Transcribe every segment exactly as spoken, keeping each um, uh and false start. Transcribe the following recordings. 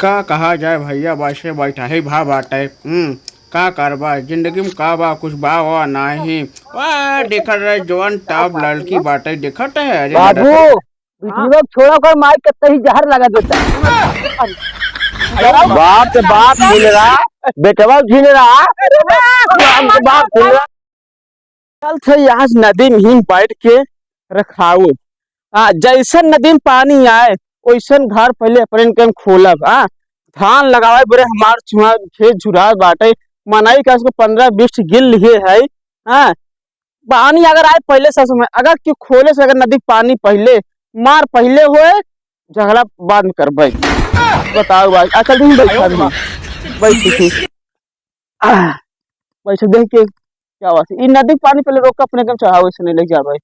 का कहा जाए भइया, बइठे बइठा ही भा बाटे। हम्म, का करबा, जिंदगी में का बा, कुछ बा वा नाही। वाह, देखत रहे जवन टॉप लड़की बाटे, देखत है, अरे बाबू, वीडियो छोड़ा कर, माई के तही जहर लगा देता। बाप से बाप झील रहा, बेटवा झील रहा, बाप से बाप झील रहा। चल थे आज नदी में ही बैठ के रखाओ। आ, जैसन नदी में पानी आए, वैसन घर पहले अपने इनके हम खोलब। आ, धान लगावे बरे हमार चुहा खेत झुरात बाटे, मनई का उसको पन्द्रह बीस गिल लिए है। आ, पानी अगर आए पहले से समय, अगर कि खोले से अगर नदी के पानी पहले, मार पहले होए, झगड़ा बाद में करबे। बताओ भाई, आ, चल तुम बैठा भी, बैठ के। आह, वैसे देख के क्या बात है? ई नदी के पानी पहले रोक के अपने कम चढ़ाओ, इसे नहीं ले जावे।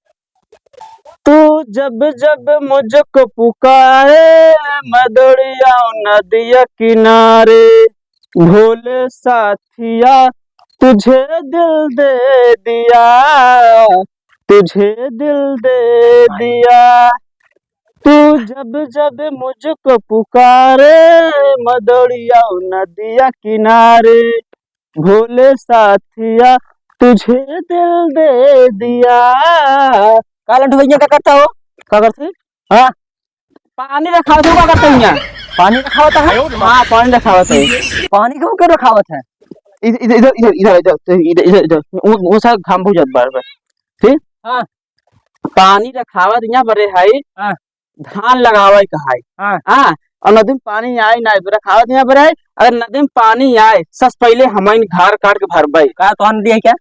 तू जब जब मुझको पुकारे, मैं दौड़ी आऊं नदिया किनारे। भोले साथिया, तुझे दिल दे दिया, तुझे दिल दे दिया। तू जब जब मुझको पुकारे, मैं दौड़ी आऊं नदिया किनारे। भोले साथिया, तुझे दिल दे दिया। का लंठू भैया का करता हो? का करते? हाँ, पानी रखावत हो, का करते हो यहाँ? पानी रखावत है? हाँ, पानी रखावत है। पानी क्यों, क्यों रखावत है? इध-, इध-, इधर, इधर, इधर, इधर, इधर, इधर, इधर, वो, वो सारा घाम बहुत ज्यादा बार बार। ठीक? हाँ। पानी रखावत यहाँ बरे है, हाँ। धान लगावे का है। हाँ। हाँ, और नदी में पानी आए ना, रखावत यहाँ बरे है, अगर नदी में पानी आए, सबसे पहले हम इन घर काट के भरबे। का तोहन दिए क्या?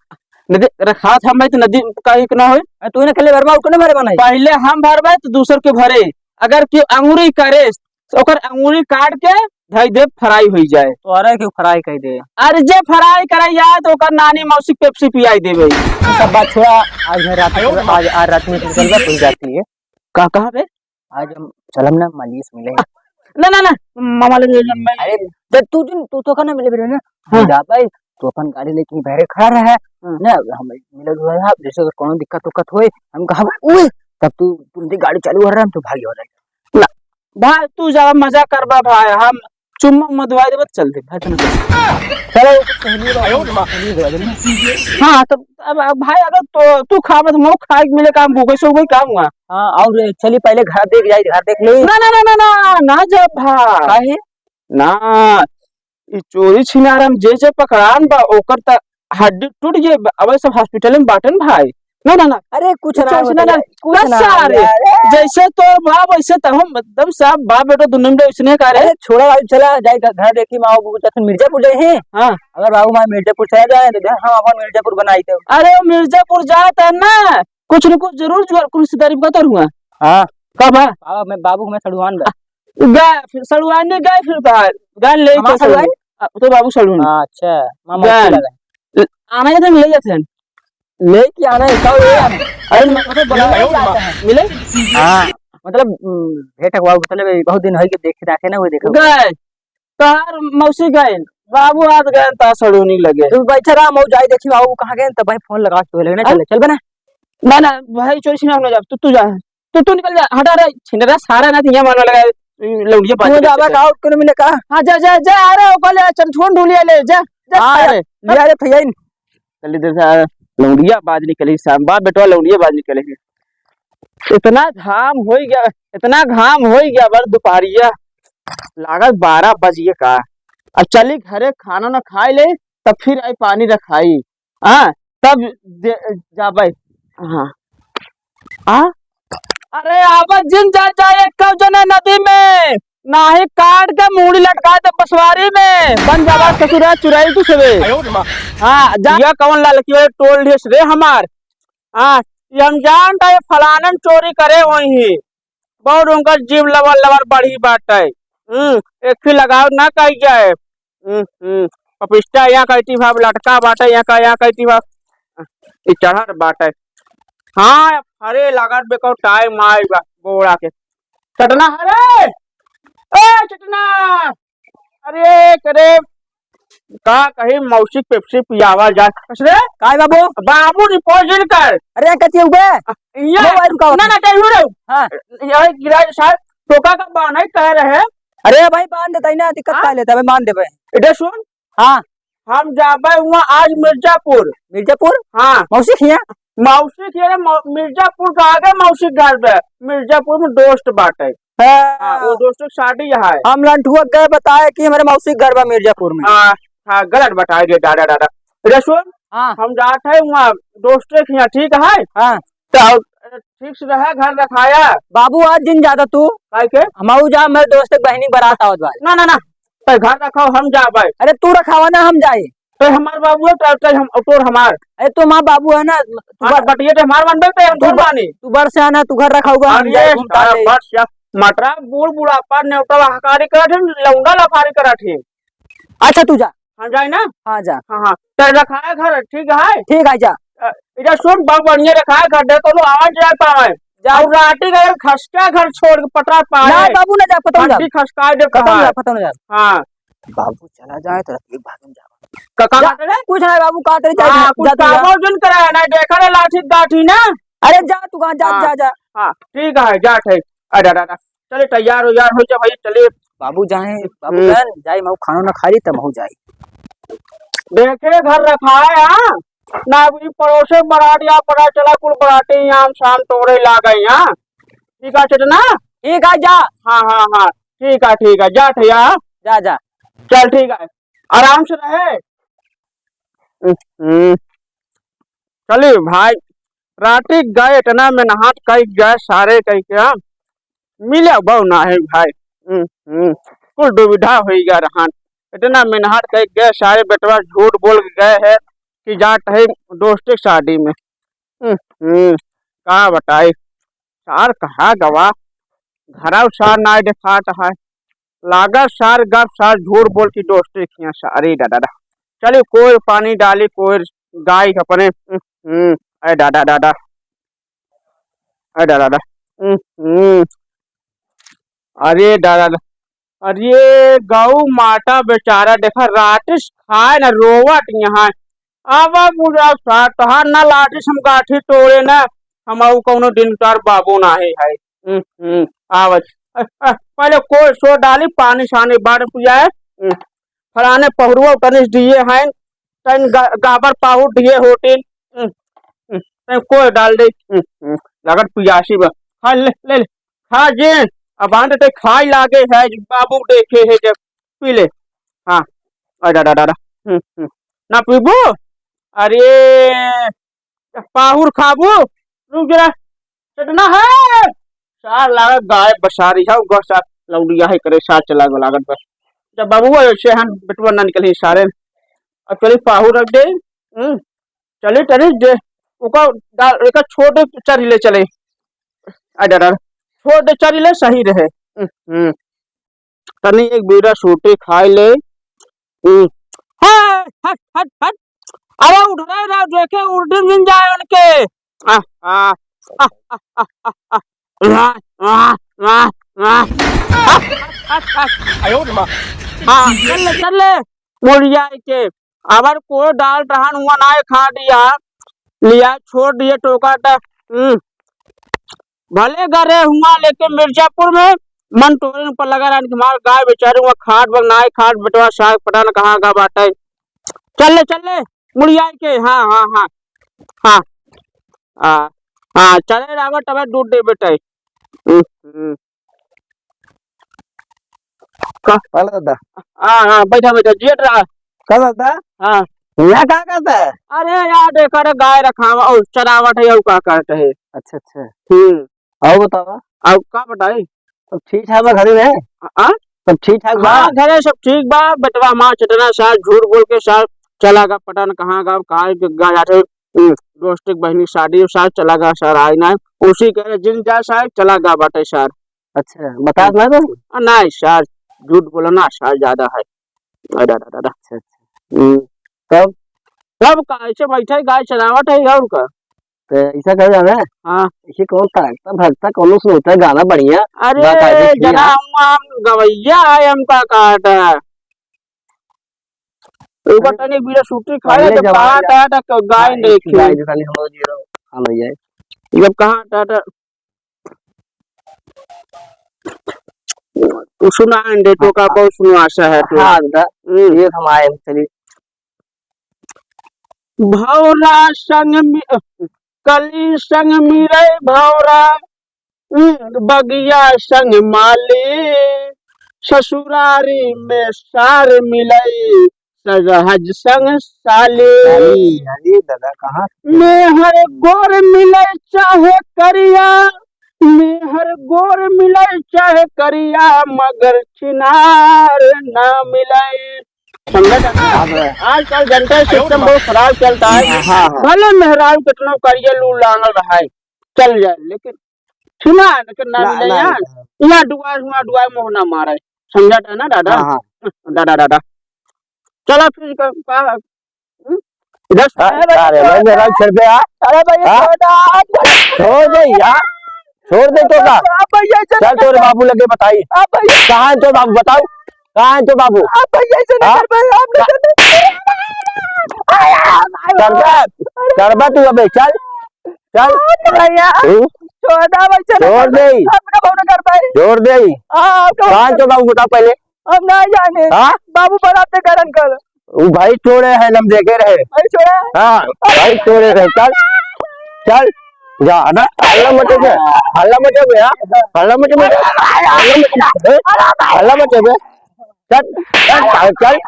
नदी रखावत हम तो नदी का एक ना होए। अरे तू ना अकेले भरबा, उतने भरे बनाई। पहले हम भरबे तो दूसर के भरे, अगर केहू अंगुरी करे तो ओकर अंगुरी काट के धई दे, फ्राई होई जाए। तो अरे क्यों फ्राई कर दे? अरे जे फ्राई करे जाए तो ओकर नानी मौसी पेप्सी पियाई देबे। ये सब बात छोड़ा, आज मैं रात में, आज, आज रात में निकल गया, कोई बात नहीं है। का कहा बे? आज हम चलम ना मालिश मिले। ना, ना, ना, मामा ले, ले, ले, मैं अरे, जब तू दिन, तू तो का ना मिले बेरे ना। हाँ। जा भाई, तू अपन गाड़ी लेके बहरे खड़ा रहे। हाँ। ना, हम मिले हुआ है, जैसे अगर कोनो दिक्कत उक्कत होए, हम कहा, "उए," तब तू तुरंत ही गाड़ी चालू कर रहा, हम तो भागी हो जाएगा। ना, भाई, तू ज्यादा मजा करबा भाई, हम चुम्मा उम्मा दवाई देबे तो चल दे, भाई, चल दे। चलो, वो तो पहली बार, पहली बार। हाँ, तब अब, अब भाई, अगर तो, तू खाबे तो मऊ खाए के मिले काम, भूखे से कोई काम हुआ। हाँ, और चली पहले घर देख जाई, घर देख ले। ना, ना, ना, ना, ना, ना जा भाई। काहे? ना, ई चोरी छिनार हम जे जे पकड़ान बा, ओकर त हड्डी टूट गए, अब सब हॉस्पिटल में बाटन भाई। ना, ना, ना। अरे, कुछ ना कुछ होता ना, है, कुछ बस ना सारे, होता है। जैसे तोर बाप, वैसे त हम एकदम साफ बाप बेटा, दुनों में वैसने का रे। अरे, छोड़ा भाई, चला, जाए घर, घर देखी, माँ बाबू जाते मिर्जापुर जाए हैं। हाँ। अगर बाबू माँ मिर्जापुर चला जाए, तो घर हम अपन मिर्जापुर बनाई थे। अरे, वो मिर्जापुर जात है ना, कुछ न कुछ जरूर जुगाड़, कुछ रिश्तेदारी बता रहूँगा। हाँ। कब है? बाबा, मैं, बाबू, मैं सड़ुआन बा। गए, फिर सड़ुआन नहीं गए, फिर तो गए ले हमार तो सड़ुआन? सड़ुआन। आ, तो बाबू सड़ुआन। हाँ, अच्छा, मामा गए। अच्छी लगा। आना है तो ले जाते हैं। लेके आना है, कब ले आना है? अरे, मतलब, बुलावा ले आता है। मिले? हाँ, मतलब, उम, भेंट हुआ, मतलब, बहुत दिन होई के देखे, देखे ना, वो देखो। गए, तार मौसी गए, बाबू हाथ गए, तार सड़ूनी लगे। तू बैठे रहा, मऊ जाई देखी, बाबू कहाँ गए, तब भाई फोन लगा के लेके ना हाँ? चले, चल बना। ना, ना, भाई, चोरी छिनार ना जा, तू, तू जा। तू, तू निकल जा, हटा रे, छिनरा सारा ना, यहाँ मारने लगा, लौंडिया बाज तू के जाबा चक्कर। का, और कोनो मिले का? हाँ, जा, जा, जा, अरे, ओकले, चल, फोन ढूंढिया ले, जा, जा, हाँ, सारे। ले, अरे, भैया, इन। चल, इधर से, आ, लौंडिया बाज निकली, सांबा बेटवा लौंडिया बाज निकले है। इतना घाम होई गया, इतना घाम होई गया, बर दोपहरिया लागत बारह बज गए का। अब चली घरे, खाना ना खाए ले, तब फिर आई पानी रखाई। हाँ, तब दे-, जाबे। हाँ। हाँ? अरे, आवत जिन जा, जा, एक कब जने नदी में, नाही काट के मूड़ी लटका दे बसवारी में, बन जाबा ससुरा चुराई तू सबे। हाँ, जा, या कौन ललकी वाले टोल ढेस रे हमार। हाँ, ये हम जानता है, फलानन चोरी करे वही। बहुत उनकर जीव लवर लवर बढ़ी बाटे। हम्म, एक ही लगाव ना कही जाए। हम्म, हम्म। पपिस्टा यहाँ कहती भाव लटका बाटे, यहाँ का, यहाँ कहती भाव। ई चढ़त बाटे। हाँ, अरे लागत बेको टाइम आई बा, गोड़ा के। चटना, अरे! ए, चटना! अरे, करे, का कही मौसी पेप्सी पियावा जाए। अरे! काय बाबू? बाबू रिपोर्ट कर। अरे, कथी हुआ? यहाँ, मोबाइल रुकावत ना, है। ना, कहीं हो रहे हो? हाँ। ये गिरा साहब, टोका का बहाना ही कह रहे हैं। अरे भाई, बांध देते ना, दिक्कत हाँ? का लेता है, बांध देबे। इधर सुन। हाँ। हम जाबे हुआ आज मिर्जापुर। मिर्जापुर? हाँ। मौसी खिया? मौसी खिया रे, मौ-, मिर्जापुर का आगे मौसी घर बे। मिर्जापुर में दोस्त बाटे। हाँ। हाँ, वो दोस्त की शादी है। हम लंठुआ गए बताए कि हमारे मौसी घर बा मिर्जापुर में। हाँ, हाँ, गलत बताए रे दादा, दादा। इधर सुन। हाँ। हम जात है वहाँ दोस्त के यहाँ, ठीक है? हाँ। तो ठीक से रहे, घर रखाया। बाबू, आज जिन जाता तू। काहे के? हम आऊ जा, मेरे दोस्त के बहनी के बारात आवत बा। ना, ना, ना, तो घर रखाओ, हम जाबे। अरे तू रखावा ना, हम जाए। तो हमार बाबू है, तो, तो हम, तोर हमार। अरे तो हमार बाबू है ना, तू हाँ, बर-, तो बटिया तो हमार बनबे, तो हम तू तोर बर-, मानी। तू बड़ से आना, तू घर रखाऊगा, हम अरे जाए घूमता साला ले। बड़ से, मटरा बूढ़ बुढ़ापा नेवता हकारी करत है, लौंडा लफारी करत है। अच्छा तू जा। हाँ, जाए ना? हाँ, जा। हाँ, हाँ। तो रखाए घर, ठीक है? ठीक है, जा। अ, इधर सुन, बहुत बढ़िया रखाए घर, देख, कोनो आवाज जाए पावे। जा। और राती का अगर खसका घर छोड़ के पटरा पाए, ना बाबू, ना जा, पता ना। हड्डी खसकाए दे पता ना, कहाँ? पता ना। हाँ। बाबू चला जाए तो रात के भागन जाओ। का, का जा, बात है? कुछ ना बाबू, का तेरे हाँ, जाए, कुछ जा तू जा। कामो जन करे, ना देखा रे लाठी गाठी ना। अरे जा तू कहाँ, जा, हाँ, जा, जा। हाँ, ठीक है, जा, ठीक। अरे, अरे, अरे। चले, तैयार उयार हो जा भाई, चले। बाबू जाए, बाबू हम्म। गए, जाए, महू खाना ना खा ली, तब महू जाए। देखे घर रखाए, हाँ? ना अभी पड़ोसे बरात या पता चला, कुल बराती आम शाम तोड़े लागे, हाँ? ठीक है, चेतना? ठीक है, जा। हाँ, हाँ, हाँ, ठीक है, ठीक है, जा ठैया। जा, जा। चल, ठीक है, आराम से रहे। हम्म। चली भाई, राती गए इतना मेहनत कई गए सारे कई के, हाँ? मिले बहु ना है भाई। हम्म, हम्म। कुल दुविधा होई गया रहन। इतना मेहनत कई गए सारे बेटवा झूठ बोल के गए है कि जात है दोस्त के शादी में। हम्म, हम्म। का बताई, सार कहाँ गवा, घरा सार ना देखात है। लागत सार गप सार झूठ बोल के दोस्ती किया सारी दादा दा। चली कोई पानी डाली, कोई गाय अपने, हम्म, ए दादा दादा, ए दादा दा, हम्म, अरे दादा दा, अरे गऊ माता बेचारा देखा रात से खाए ना रोवत यहाँ। अब बुढ़ा सार तोहार ना लाठी से हम गाठी तोड़े ना, हम अउ कौनो दिन तार बाबू ना है, है। हम्म, हम्म, आवत। अ, अ, पहले कोई सो डाली, पानी सानी बाढ़ पियाए। हम्म, फलाने पहुरुआ तनिस दिए हैं, तन ग-, गाबर पाहुर दिए होटिन। हम्म, हम्म, तन कोई डाल दे। हम्म, हम्म, लागत पियासी बा। हाँ, ले, ले, ले। हाँ जी, अब आन ते खाई लागे है, बाबू देखे है जब पी ले। हाँ, अरे, अरे, अरे, अरे। हम्म, हम्म। ना पीबू? अरे, पाहुर खाबू? रुक जरा, चटना है। सार लागत गाय बसारी है, उगर सार लौड़िया है करे, सार चला गो लागत बस। जब बाबू ऐसे हम बेटुआ ना निकले सारे। अब चली पाहुर रख दे। हम्म, चली, चली, दे, ओका डाल, एका छोड़ दे, चरी ले चले। अरे, अरे, अरे। छोड़ दे, चरी ले, सही रहे। हम्म, हम्म। तनी एक बीड़ा सूटी खाई ले। हम्म। हे, हट, हट, हट। अरे उठ रे, रे, देखे उल्टी मिल जाए उनके। आ, आ, आ, आ, आ, आ, आ। आ, आ, आ, आ। हट, हट, हट, हट। आयो रे माँ। हाँ, चल ले, चल ले। मुड़िया के। अबर को डाल रहन हुआ ना खा दिया। लिया, छोड़ दिए टोका टा। हम्म। भले गरे हुआ, लेकिन मिर्जापुर में मन टोरे पर लगा रहन कि हमार गाय बेचारी हुआ खाट पर नाय खाट, बेटवा साग पता न कहाँ का बाटे। चल ले, चल ले, मुड़िया के। हाँ, हाँ, हाँ, हाँ, हाँ, हाँ, चले रावत, अबे दूध दे बेटे। हम्म, हम्म। का? हेलो दादा। हाँ, हाँ, बैठा, बैठा, जियत रहा। का दादा? हाँ। यहाँ का करता है? अरे यार, देख, अरे गाय रखावा, ओ, चरावट है, यू का करते है। अच्छा, अच्छा। हम्म। और बतावा? और का बताई? सब ठीक ठाक बा घरे में? हाँ? सब ठीक ठाक बा? हाँ, घरे सब ठीक बा, बेटवा माँ चटना सार झूठ बोल के सार चला गा पता न कहाँ गा, कहाँ गा जाते, हम्म, दोस्त के बहनी शादी सार चला गा सार, आई ना, उसी कह रहे जिन जा सार चला गा बाटे सार। अच्छा, बतास ना तो? आ, नहीं सार, झूठ बोला ना सार ज्यादा है। अरे, अरे, अरे, अरे। अच्छा, अच्छा। हम्म। तब? तब का, ऐसे बैठे गाय चरावत है और का? तो ऐसा कर जाना है? हाँ। ऐसे कौन ताकता भगता कौन सुनता है गाना बढ़िया? अरे, बाकायदे किया। जना हुआ हम गवैया है, हम का कहता है। ऊपर अरे, तनी बीड़ा सूटी खाए पहले जब जमाना कहा यार। था, था, तो गाय हाँ, नहीं एक खिलाई। गाय जैसा नहीं हम लोग जी रहो, खाना ही है। जब कहा था, था, तू सुना अंडे, तो का हाँ। बहुत सुनवासा है तू। हाँ, दादा। हम्म। ये हमारे चलिए। भौरा संग मि-, कली संग मिले भौरा, हम्म, बगिया संग माली, ससुरारी में सार मिले, सरहज संग साली। अरे, अरे दादा, कहाँ से? मेहर गोर मिले चाहे करिया, मेहर गोर मिले चाहे करिया, मगर छिनार ना मिले। समझा दादा? हाँ, हाँ। आजकल जनता system बहुत खराब चलता है। हाँ, हाँ। भले मेहरारू कितनो करिया लू लांगल रहा है, चल जाए, लेकिन सुना है ना कि ना ना, मिले ना, यार। ना। यहाँ डुआ, हुआ डुआ, मोह ना मारे। समझा था ना दादा? हाँ, हाँ। दादा, दादा। चला फिर का, का, हम्म? इधर से हाँ, अरे भाई, मेरा छोड़ दे यार। अरे भाई, हाँ? छोड़ दे। छोड़ दे यार। छोड़ दे तो का? आप भैया ऐसे चल ना तोरे कर। बाबू लगे बताई। आप भैया कहाँ है तोर बाबू बताओ? कहाँ है तोर बाबू? आप भैया ऐसे ना हाँ? कर भाई, आप ना कर। करबे, करबे तू अबे, चल। चल। भैया, हम्म? छोड़ दे, वैसे ना छोड़ कर। दे। हम ना, हम ना कर पाए। छोड़ दे। हाँ, हम ना कहाँ कर तो बाबू बता पहले? हम ना जाने। हाँ? बाबू बड़ा ते गरम कर। वो भाई छोड़े हैं, हम देखे रहे। भाई छोड़ा। हाँ, भाई छोड़े रहे। चल, चल, जा ना, हल्ला मचे बे, हल्ला मचे बे, हाँ? हल्ला मचे बे, हल्ला मचे बे, हल्ला मचे बे। चल, चल, चल, चल।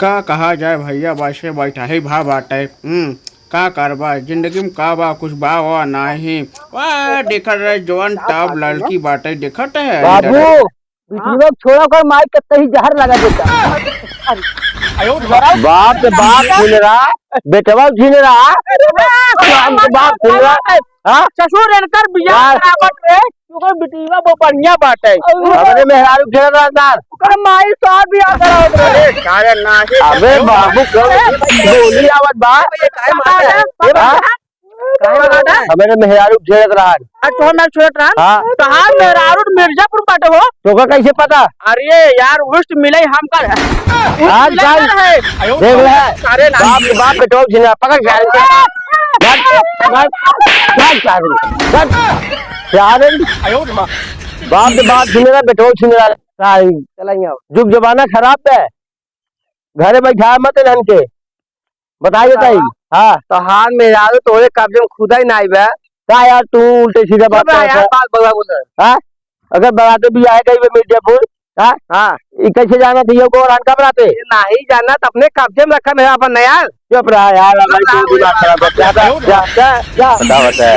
का कहा जाए भैया, वैसे बैठा ही भा बाटे। हम्म, का करबा, जिंदगी में का बा, कुछ बा वा नाही। वाह, देखत रहे, जवान टॉप लड़की बाटे, देखत है। बाबू, बिटिया छोड़ा कर, माई के तही जहर लगा देता। बाप रे बाप, सुन रहा, बेटवा सुन रहा, बाप रे बाप, सुन रहा। हाँ? ससुर इनकर बियाह यार। करावत रहे, ओकर बिटिया वो बढ़िया बाटे। हमरे मेहरारू घेर रहा था। ओकर माई साहब बियाह करावत रहे। अरे, सारे नाचे अबे बाबू, कब गोली आवत बा? ये काहे मारता है? ये हाँ? काहे मारता है? हमरे मेहरारू घेरत रहा। आ, तोहर नाम छोड़त रहा? हाँ। तोहार मेहरारू मिर्जापुर बाटे हो। तोका कैसे पता? अरे यार, उस्ट मिले हमका। उस्ट आज मिले कल कर है। देख ले। सारे नाम बाप रे बाप, बेटवा छिनरा, पकड़ के आने। भाग, भाग, भाग, भाग, भाग। यार, बाप रे बाप, छिनरा, बेटवा छिनरा। सारी चलाइए। जुग जमाना खराब है, घरे बैठा मत रहन के। बताइए बताओ। ताई। हाँ। तोहार मेहरारू तोहरे कब्जे में खुदा ही नाई बा। का यार, तू उल्टे सीधे बात चुप रह करत यार, है। बात बगला बोल रहा है। हाँ? अगर बराते भी आए गई बे मिर्जापुर, हाँ? हाँ। ई कैसे जाना था, ये को रान का बराते? ये नाही जाना, तो अपने कब्जे में रखा मेरा अपन ना यार। चुप रहा यार, भाई, तू दिमाग खराब कर, जा, जा, जा, जा। बता, बता।